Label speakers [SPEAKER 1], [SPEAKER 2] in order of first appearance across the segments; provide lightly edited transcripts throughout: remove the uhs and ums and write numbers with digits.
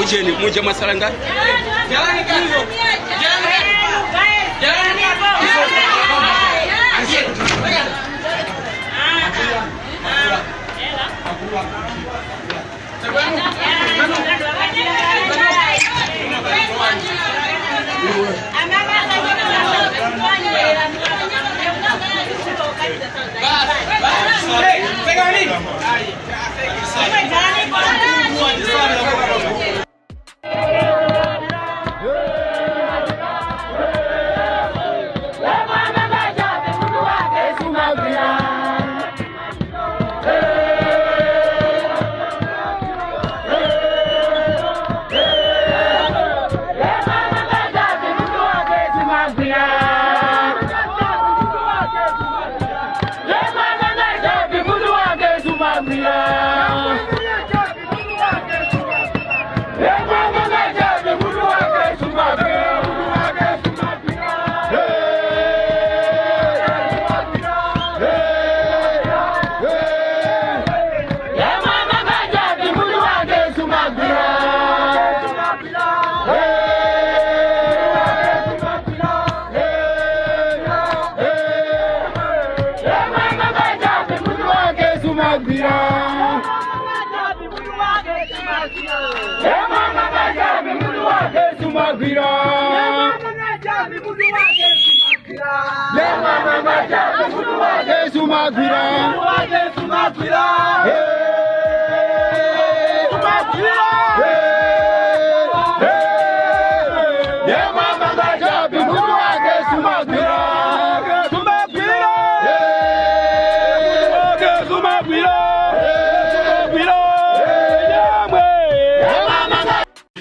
[SPEAKER 1] Ujeni muja mwasala ngati?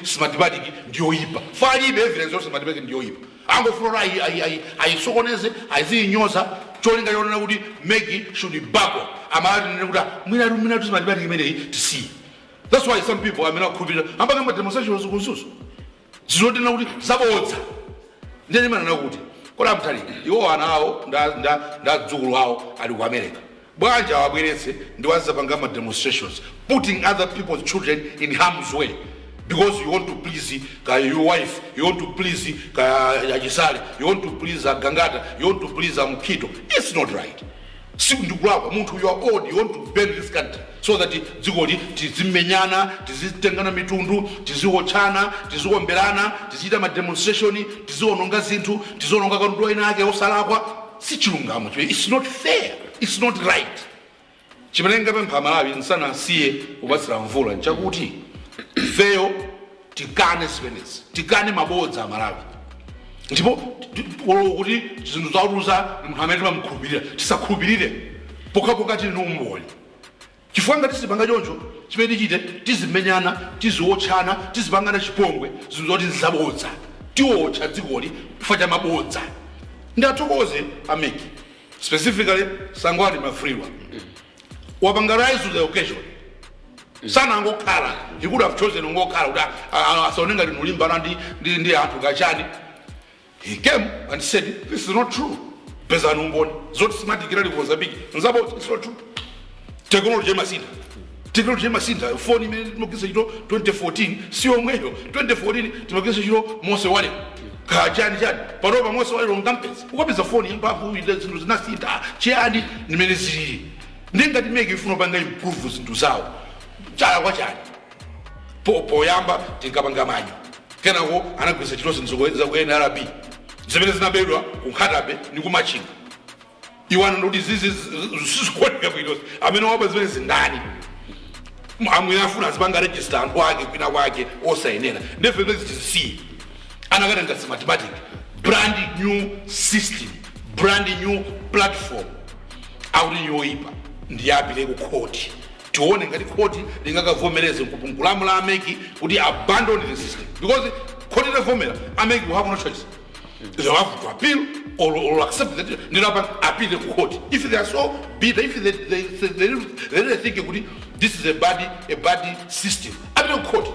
[SPEAKER 2] Smartmatic ndiyoyipa. Palibe evidence yoti Smartmatic ndiyoyipa. Angofuna kuti ayisokoneze, aziyinyoza, cholinga chonena kuti MEC should buckle. Amati nene kuti mwina mwina Smartmatic imeneyi tisiye. That's why some people amene akukhulupirira ambanga ma demonstrations ku Mzuzu, zizotena kuti zabodza. Ndiye ndimanena kuti kodi amtali iwo ana awo nda dzukulu awo ali ku America, bwanji awabweretse ndiwazapanga ma demonstrations, putting other people's children in harm's way because you want to please ka your wife, you want to please ka Achisale, you want to please Agangata, you want to please Amkhito? It's not right. Si ndikulakwa munthu, you are old, you want to burn this country so that dzikoli tizimenyana, tizitengana mitundu, tiziwotchana, tiziwomberana, tizichita ma demonstration, tiziononga zinthu, tiziononga katundu ena ake osalakwa. Si chilungamo chimene, it's not fair, it's not right. Chimene ngapempha Malawi nsanasiye kupatsira mvula nchakuti ifeyo tikane zimenezi, tikane mabodza a Malawi. Ndipo kuti zinthu zautuza munthu amene timamukhulupirira, tisakhulupirire pokhapokha tili ndi umboni, chifukwa ngati sizipanga choncho, chimene tichite, tizimenyana, tiziwotchana, tizipangana chipongwe, zinthu zoti nzabodza. Tiwotcha dzikoli chifukwa cha mabodza. Ndathokoze a MEC, specifically Sangwani Mwafulirwa, wapanga rise to the occasion. Sana angokhala, he could have chosen ngokhala kuti asaone ngati nulimbana ndi anthu kachani. He came and said, "This is not true. Pezani umboni zoti Smartmatic ili ku Mozambique nzabodza. It's not true." Technology imasintha, technology imasintha. Foni imene timagwiritsa ntchito 2014 si yomweyo. 2014 timagwiritsa ntchito Mose walero ka chani chani, panopa Mose walero ngampeza ukapeza foni yamphamvu ile. Zinthu zinasintha chiyani, nimene zilili. Ndingati MEC ifuna upanga improve zinthu zawo, chala kwa chani? Poyamba tinkapanga manual, kenako anagwiritsa ntchito zinthu za ku NRB zimene zinabedwa ku Nkhata Bay ndi kumachinga. Iwana ndoti zizi sizikuoneka bwino. Amene waba zimene zindani? Amwe afuna azipanga register anthu ake kwina kwake osayenera. Ndefe zimene tizisiye. Anakatenga Smartmatic, brand new system, brand new platform, akuti yoyipa. Ndiyapite ku khoti. Tione ngati khoti lingakavomereze nkulamula a MEC kuti abandon the system, because khoti litavomera, a MEC will have no choice. They have to appeal or accept that. Ndinapa appeal to court if they are so bitter, if they really think kuti this is a bad system. Appeal to court,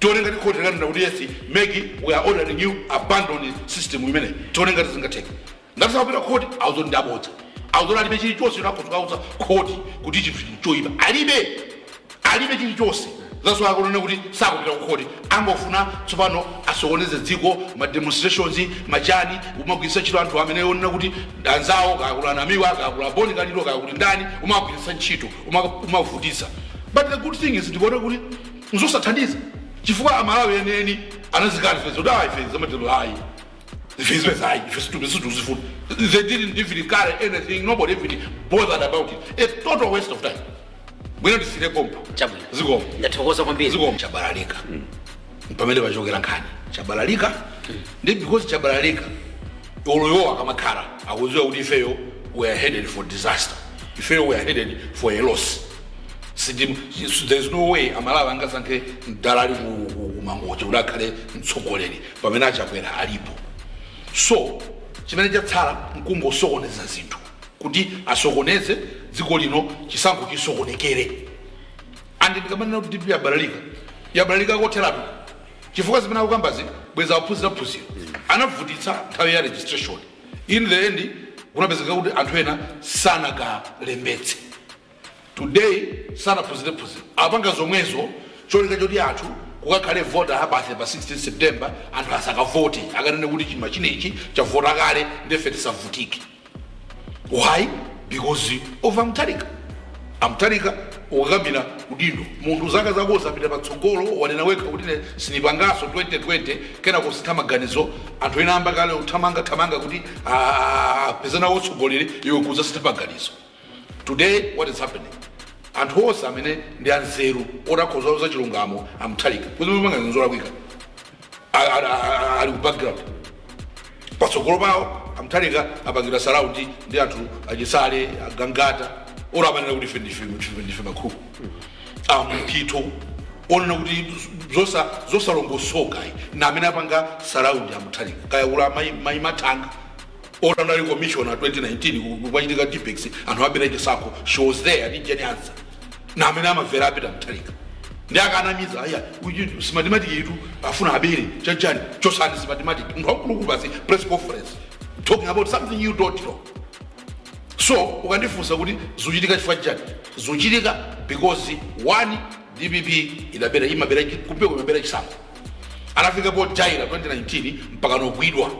[SPEAKER 2] tione ngati khoti likanena kuti, "Yes, MEC, we are ordering you abandon system imene." Tione ngati zingatheka. Ngati sakupita khoti, awuzoti ndi abodza, awuzoti alibe chilichonse chonakhoza khoti kuti chinthu choyipa. Alibe chilichonse. That's why akunena kuti sakupita ku khoti. Angofuna tsopano asokoneze dziko, ma demonstrations machani, umagwiritsa ntchito anthu amene onena kuti anzawo, kakula Namiwa, kakula Boni Kalilo, kakuti ndani, umagwiritsa ntchito, umavutitsa. But the good thing is, ndikuona kuti nzosathandiza, chifukwa Amalawi enieni anazikana ife zoti ayi, ife zamatero ayi, ife ayi, ife situzifuna. They didn't even carry anything. Nobody even bothered about it. A total waste of time. Bwino tisire pompo.
[SPEAKER 1] Chabwino.
[SPEAKER 2] Zikomo.
[SPEAKER 1] Ndathokoza kwambiri.
[SPEAKER 2] Zikomo. Chabalalika pamene pachokera nkhani, chabalalika ndi because chabalalika. Oloyowa akamakhala akudziwa kuti ifeyo we are headed for disaster, ifeyo we are headed for a loss. There's no way Amalawi angasankhe mdalali kuMangochi kuti akhale mtsogoleri pamene aChakwera alipo. So chimene chatsala nkungosokoneza zinthu, kuti asokoneze dziko lino, chisankho chisokonekere. And ndikamanena kuti DPP yabalalika, yabalalika kotheratu, chifukwa zimene akukambazi bweza aphunzira phunziro anavutitsa nthawi ya registration. In the end kunapezeka kuti anthu ena sanakalembetse. Today sanaphunzire phunziro, apanga zomwezo cholinga choti anthu kukakhale voter apathy pa 16 September, anthu asakavote, akanene kuti chima chinechi chavota kale, ndefe tisavutike. Why? Because of aMutharika. AMutharika ukakambira udindo munthu zaka zako zapita patsogolo, wanena wekha kuti ine sinipangaso 2020, kena kusintha maganizo. Anthu ena amba kale uthamanga thamanga kuti apezana wotsogoleri, iwe kuzasintha maganizo. Today what is happening? Anthu onse amene ndi anzeru otakhoza za chilungamo, aMutharika kuti maganizo zolakwika ali ku background. Patsogolo pawo aMutharika apangira surround ndi anthu aChisale, aGangata, ora amanena kuti ife ndife makhuku amphito, onena kuti zosalongosoka na amene apanga surround aMutharika. Kaya kula mai Mathanga ora anali commissioner 2019 kupachitika Tipp-Ex, anthu abera chisankho, she was there ndi Jane Ansah, na amene amavera apita Mutharika ndi akanamiza aya uyu Smartmatic itu afuna abere chachani chosani Smartmatic. Munthu wakulukulu basi, press conference talking about something you don't know. So ukandifunsa kuti zuchitika chifukwa chani, zuchitika because one, DPP idabera, imabera kumpeko, imabera chisankho. Anafika po jaira 2019 mpaka nogwidwa,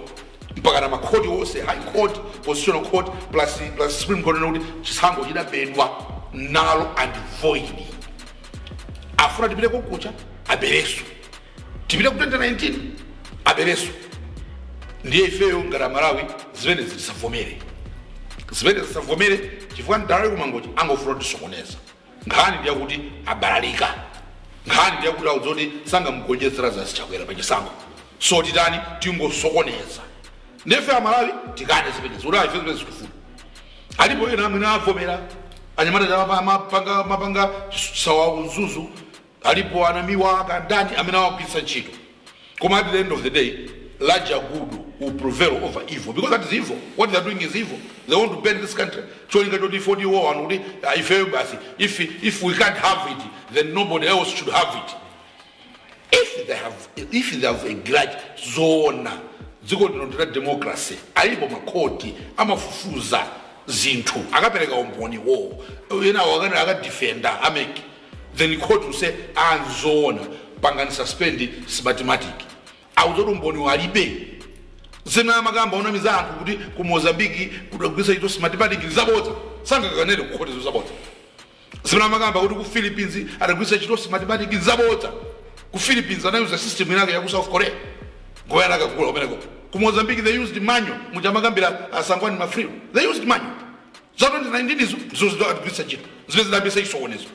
[SPEAKER 2] mpaka na makhoti onse, High Court, Constitutional Court plus Supreme Court, kuti chisankho chidabedwa null and void. Afuna tipite kokucha abereso, tipite ku 2019 abereso. Ndiye ifeyo ngati Amalawi zimene zitisavomere, zimene zisavomere, chifukwa ndalali kuMangochi angofuna kutisokoneza. Nkhani ndiyakuti abalalika. Nkhani ndiyakuti audzoti sangamugonjetsera zasiChakwera pachisankho. So titani? Tingosokoneza. Ndife Amalawi tikane zimenezi kuti ife zimene zitifuna. Alipo ena amene avomera, anyamata mapanga mapanga sawa uzuzu, alipo anamiwa kandani amene awagwiritsa ntchito. Koma at the end of the day, larger good will prevail over evil, because that is evil. What they are doing is evil. They want to burn this country, cholinga choti 40 war anthu kuti ifeyo basi, if we can't have it, then nobody else should have it. If they have a grudge, zoona dziko lino ndila democracy, alipo makhoti amafufuza zinthu, akapereka umboni wo ena akana akadefenda a MEC, then court will say, "Anzoona, pangani suspend Smartmatic." Awuzoti umboni walibe. Zina amakamba unamiza anthu kuti ku Mozambiki kudagwisa ito Smartmatic, zabodza, sangakanene ku khoti, zabodza. Zimene amakamba kuti ku Philippines adagwisa ntchito Smartmatic, zabodza. Ku Philippines anayuza system inake ya ku South Korea, ngoyana akakula kumeneko. Ku Mozambique they used manual, muchamakambira aSangwani Mwafulirwa, they used manual. Za 2019 izo ndizo zidagwisa ntchito, zimene zidambisa isokonezo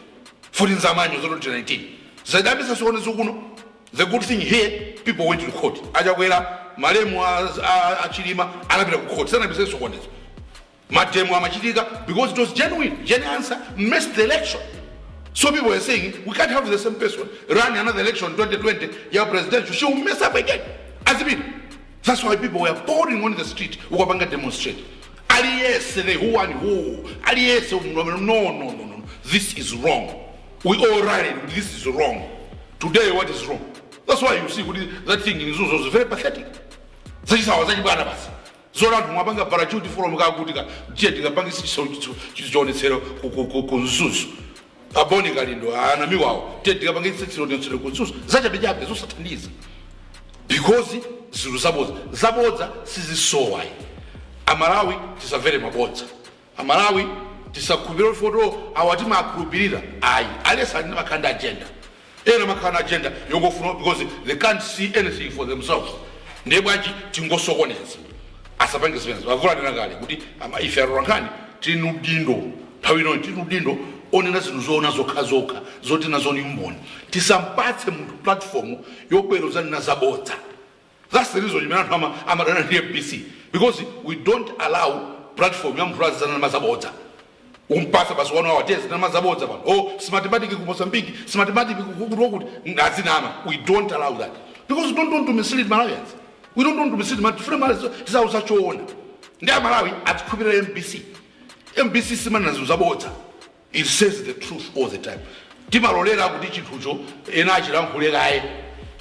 [SPEAKER 2] futi nza manual za 2019 zidambisa isokonezo kuno. The good thing here, people went to court. AChakwera, malemu aChilima anapita ku court, sanambisa isokonezo. Mademo amachitika because it was genuine. Jane Ansah messed the election. So people were saying we can't have the same person run another election 2020 ya presidential. She will mess up again. Azipita. That's why people were pouring on the street ukapanga demonstrate. Aliyese, the who and who, aliyese, no, no, no, no, no, this is wrong. We all rallied, this is wrong. Today what is wrong? That's why you see kuti that thing in Mzuzu was very pathetic. Zachisawa, zachibwana basi, zona anthu mwapanga parachute from kakuti ka tiye tikapangisa chionetsero ku Mzuzu. Aboni Kalindo anamiwawo, tiye tikapangisa chionetsero ku Mzuzu, zachabechabe, zosathandiza, because zinthu zabodza zabodza sizisowayi. Amalawi, tisamvere mabodza. Amalawi, tisakhulupirire foto awa timakhulupirira ayi. Alesa ali makhala ndi agenda, ena makhala ndi agenda yongofuna because they can't see anything for themselves. Ndiye bwanji tingosokoneza? Asapange zimenezo. Avulanena kale kuti ife atolankhani tili ndi udindo, nthawi inoyi tili ndi udindo onena zinthu zoona zokha zokha, zoti nazo ni umboni. Tisampatse munthu platform yobwera uzanena zabodza. That's the reason imene anthu amadana ndi MBC, because we don't allow platform ya munthu azizanena mazabodza. Umpasa basi 1 hour tezi namazabodza pano, oh, Smartmatic ku Mozambique, Smartmatic kuti azinama. We don't allow that because we don't want to mislead Malawians. We don't want to mislead Malawians. Tifune Malawi tizauza choona. Ndi Amalawi azikhulupirira MBC. MBC simanena zinthu zabodza. It says the truth all the time. Timalolera kuti chinthucho ena achilankhule kaye,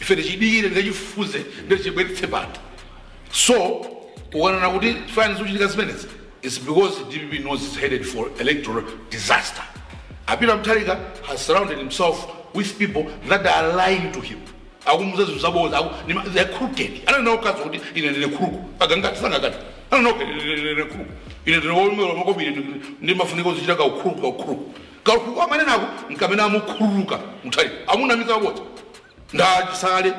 [SPEAKER 2] ife tichidikire, tikachifufuze, ndichibweretse pano. So ukanena kuti fine zikuchitika zimenezi, it's because DPP knows it's headed for electoral disaster. A Peter Mutharika has surrounded himself with people that are lying to him, akumuza zinthu zabodza. They're crooked. Ananena ukazi kuti ine ndine crook, akangati sangakati ananena ine ndine crook, ine ndine womera makobiri, ndimafunika kuzichita kaukhuluku kaukhuluku kaukhuluku. Amanenako nkamene amukhululuka Mutharika, amunamiza kabodza ndachisale.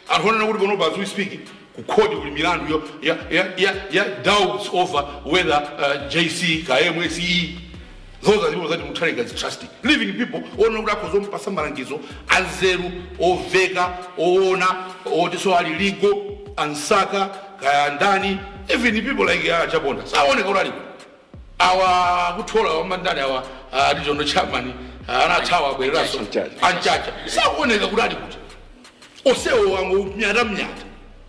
[SPEAKER 2] Anthu onena kuti pano, as we speak, ku khoti kuli milandu ya doubts over whether JC ka MSE. Those are the people that Mutharika is trusting, living people onena kuti akhoza kumpasa malangizo anzeru, oveka, oona, oti so ali legal ansaka kaya ndani. Even people like Chaponda saoneka kuti alipo. Awa kuthola wamandani, awa regional chairman, anathawa, abwereraso.
[SPEAKER 1] Anchacha.
[SPEAKER 2] Anchacha sakuoneka kuti ali kuti. Osewo wangu mnyata mnyata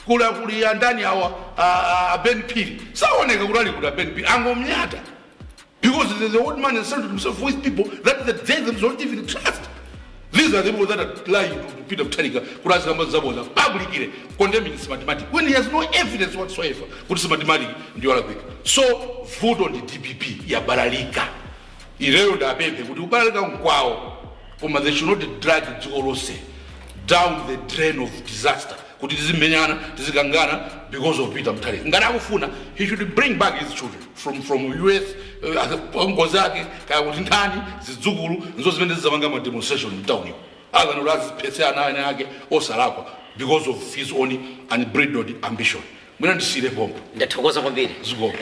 [SPEAKER 2] kula kuli andani awa, a Ben Phiri saoneka kuti ali kuti. A Ben Phiri angomnyata because the old man has surrounded himself with people that they themselves don't even trust. These are the people that are lying to Peter Mutharika kuti azikamba zabodza publicly, condemning Smartmatic when he has no evidence whatsoever kuti Smartmatic ndiyo alakwika. So vuto ndi DPP yabalalika. Ileyo ndapemphe kuti kubalalika nkwawo, koma they should not drag dziko lonse down the drain of disaster, kuti tizimenyana, tizikangana because of Peter Mutharika. Ngati akufuna, he should bring back his children from US, ngozi ake kaya kuti ndani, zidzukulu nzo zimene zizapanga ma demonstration mtauniko, other than aziphetse ana ene ake osalakwa because of his own unbridled ambition. Mwina ndisiyire pompo.
[SPEAKER 3] Ndathokoza kwambiri.
[SPEAKER 2] Zikomo.